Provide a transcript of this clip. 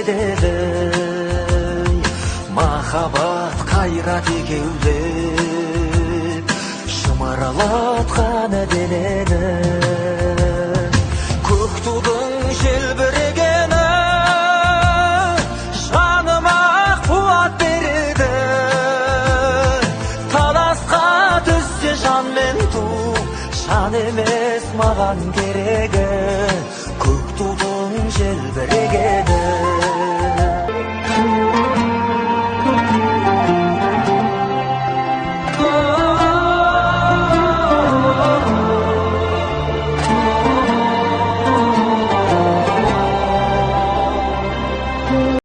етеді. Махаббат қайрат екеулеп шымырлатқан денені. Көк тудың желбірегені жаныма қуат береді. Таласқа түссе жан мен ту, жан емес маған керегі. Көк тудың желбірегені.